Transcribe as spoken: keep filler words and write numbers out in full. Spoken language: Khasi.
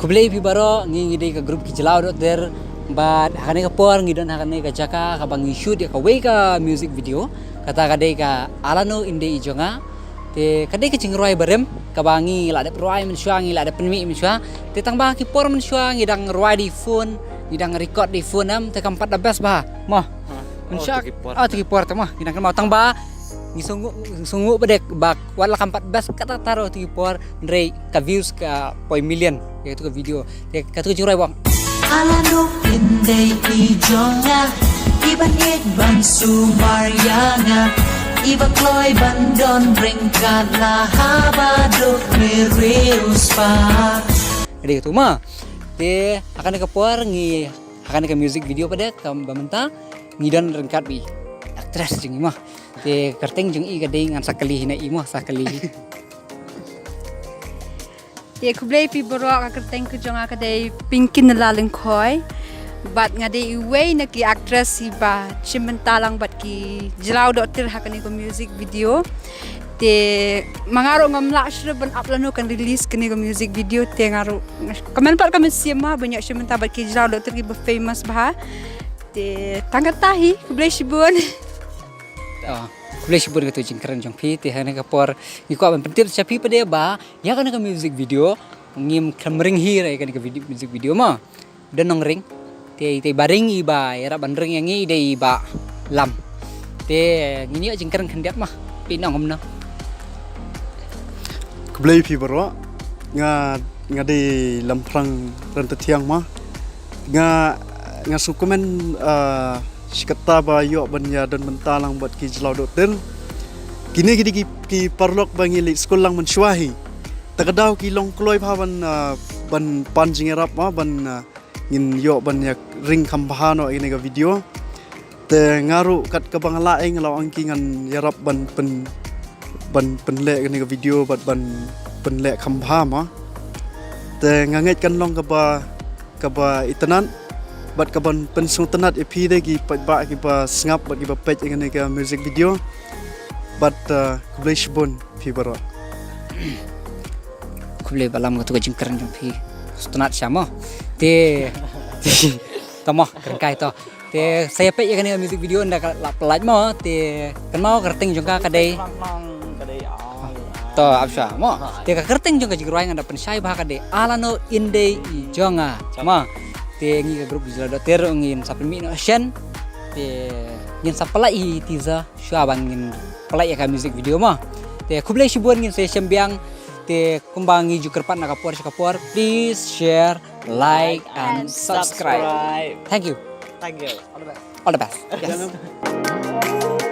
Khublei phi baroh, ngi ngi dei ka group ki Jyllaw Dohtir. Bad ha kane ka por ngi don ha kane ka jaka kaba ngi shoot ïa kawei ka music video. Kata ka dei ka Alano Inde I Jong Nga. Te ka dei ka jingrwai barim kaba ngi la dep rwai mynshuwa, ngi la dep pynmih mynshuwa. Te tang ba ki por mynshuwa ngi dang rwai da i phone, ngi dang record da i phone, em, te kam pat da best bha. Mo. Mynshuwa. Oh, te ki por. Oh, te ki por te mo. Ngi dang kynmaw tang ba ngi sngew, sngew ba dei ba wat la kam pat best kata taro te ki por, hynrei ka views ka poi million ïa katu ka video. Te katu ka jingrwai ba, Alano Inde I Jong Nga, iba ïeit ban sumar ïa nga, iba kloi ban don ryngkat la haba duk merius pa. Dei katu mo. Te ha kane ka por ngi, ha kane ka music video pat de kaba mynta ngi don ryngkat bad i actress jong ngi mo. Te kyrteng jong i ka dei, ngan sa kylli hi na i mo, sa kylli hi. Te khublei phi baroh, ka kyrteng ka jong nga ka dei Pinky Nylla Lyngkhoi. Bad nga dei iwei na ki actress iba shim bynta lang bad ki Jyllaw Dohtir ha kane ka music video. Te ma nga ruh ngam lah shuh ban ap lano kan release kane ka music video, te nga ruh ka mut pat ka mynsiem mo ban ïoh shim bynta bad ki Jyllaw Dohtir kiba famous bha. Te tang kata hi, khublei shibun. Oh, khublei shibun katu ka jingkren jong phi. Te ha kane ka por ngi kwah ban pyntip sha phi pat de ba ïa kane ka music video ngim khlem ring hi ïa kane ka video, music video mo. Don nongring. Te, te ba ring iba ïarap ban ring ïa ngi dei i Bah Lam. Te ngin ïoh jingkren khyndiat mo. Phi nong kumno? Khublei phi baroh. Nga, nga dei Lamphrang Ryntathiang mo. Nga, nga sngewkmen, ah, shi katta ba ïoh ban ïa don bynta lang bad ki Jyllaw Dohtir. Kine ki dei ki, ki paralok ba ngi leit skul lang mynshuwa hi. Ta ka daw ki long kloi bha ban, ah, ban pan jingïarap mo, ban, ah, ngin ïoh ban ïa ring kham bha noh ïa kane ka video. Te nga ruh kat kaba nga lah, eh, nga la ong ki ngan ïarap ban pyn, ban pynleh kane ka video bad ban pynleh kham bha mo. Te nga ngeit kan long kaba, kaba itynnad bad kaban pynsngewtynnad ïa phi de ki paidbah kiba sngap bad kiba peit ïa kane ka music video. Bad, uh, khublei shibun phi baroh. Khublei Bah Lam, katu ka jingkren jong phi sngewtynnad sha mo. Te, te, to mo, kren kai to. Te sa ïa peit ïa kane ka music video ynda ka la pyllait mo. Te kynmaw ka kyrteng jong ka ka dei. To, ap sha mo. Te ka kyrteng jong ka jingrwai ngan da pynshai bha ka dei Alano Inde I Jong Nga mo. Te ngi ka group Jyllaw Dohtir ngin sa pynmih noh shen. Te ngin sa pyllait hi teaser shuwa ban ngin pyllait ïa ka music video mo. Te khublei shibun, ngin sa ïashem biang. Te kumba ngi ju kyrpad na ka por sha ka por, please share, like and subscribe. Thank you. Thank you. All the best. All the best. Yes.